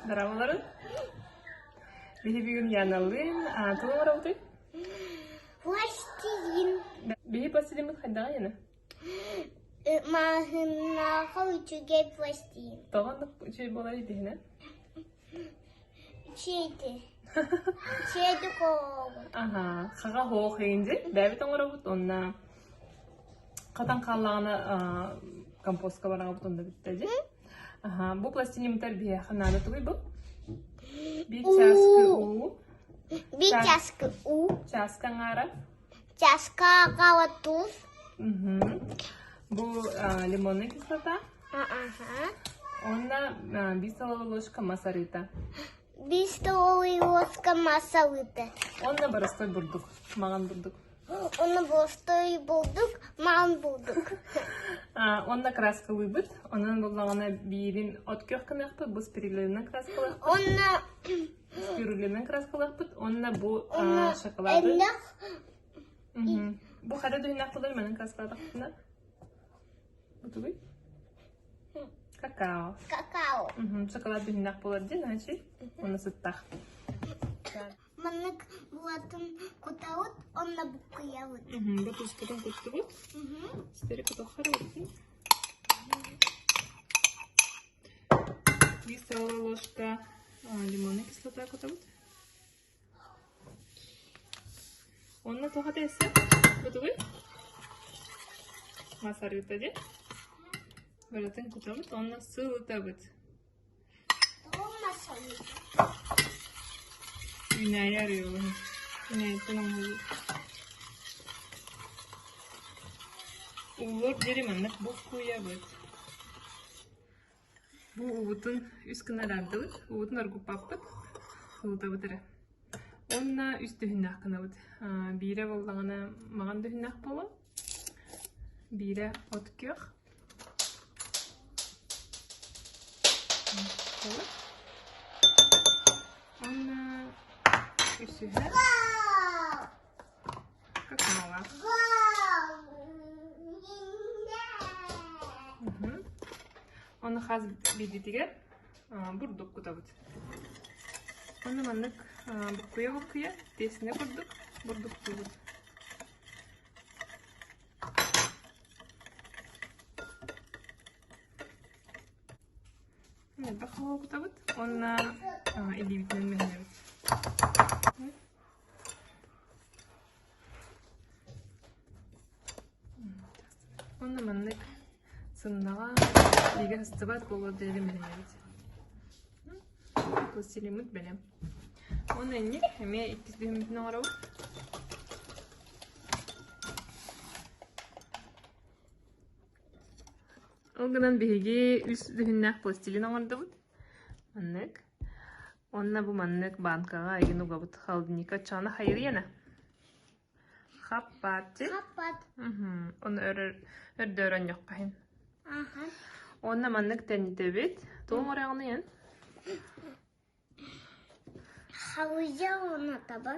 Дорооболорун. Биһи бүгүн Яналыын тугу оҥоробутуй? Пластилин. Биһи пластилиммыт хайдаҕый Яна? Маһынааҕы үчүгэй пластилин. Тоҕо оннук үчүгэй буолар итиһинэ? Үчүгэйди. Үчүгэйди кообут. Аха, хаҕа хоох иҥди. Бэйэбит оҥоробут уонна хатан хааллаҕына компостка бараҕабыт онно бүттэ дии. Аха, бу пластилиммытар биһиэхэ наада тугуй бу? Биир чааскы уу. Биир чааскы уу. Чааска аҥаара. Чааска аҥаара туус. Бу лимонная кислота. Аха. Уонна биир столовая ложка мас арыыта. Биир столовая ложка мас арыыта. Уонна боростой бурдук, маҕан бурдук. Уонна боростой бурдук, маҕан бурдук. Уонна краскалыыбыт. Онон буллаҕына биирин от күөх гыныахпыт, бу спирулинанан краскалыахпыт. Уонна Спирулинан краскалыахпыт. Уонна бу шоколады. Бу хара дыһынах буолар, манан краскалаатахпытына. Бу тугуй? Какао. Какао. Шоколад дыһынах буолар дии, значит, уонна сыттах. Маннык буолатын кутабыт, онно буккуйабыт. Бу тууспутун куттубут. Ситэри кутуохха эрэ Биир столовая ложка лимонная кислота кутабыт. Онно туох этэ Бутугуй? Мас арыыта дии. Барытын кутабыт, онно сылытабыт. Үүнээйи арыйабын. Үүнээйиттэн оҥоһуллубут. Уулуор диэри маннык буккуйабыт. Бу уубутун үс гына араардыбыт. Уубутун оргуппаппыт. Сылытабыт эрэ. Уонна үс түһүннээх гынабыт. Биирэ буоллаҕына маҕан түһүннээх буолуо. Биирэ от күөх. Уонна үсүһэ какаолаах. Ону хас биирдиитигэр бурдук кутабыт. Онно маннык буккуйа-буккуйа тиэстэнэ курдук бурдуктуубут. Элбэх хоһу кутабыт уонна илиибитинэн мэһинэбит. Уонна маннык сымнаҕа илиигэ сыстыбат буолуор диэри мэһинэбит. Пластилиммыт бэлэм. Уонна инник эмиэ иккис дьүһүммүтүн оҥоробут. Ол гынан биһиги үс дьүһүннээх пластилин оҥордубут. Маннык. Уонна бу маннык банкаҕа эйигин угабыт холодильникка оччоҕуна хайырыйана. Хаппаат Хаппат. Ону өрдөөр онньоххо иһин. Уонна маннык тэнитэбит. Туох оҥороҕунуй эн? Халыйа уонна таба.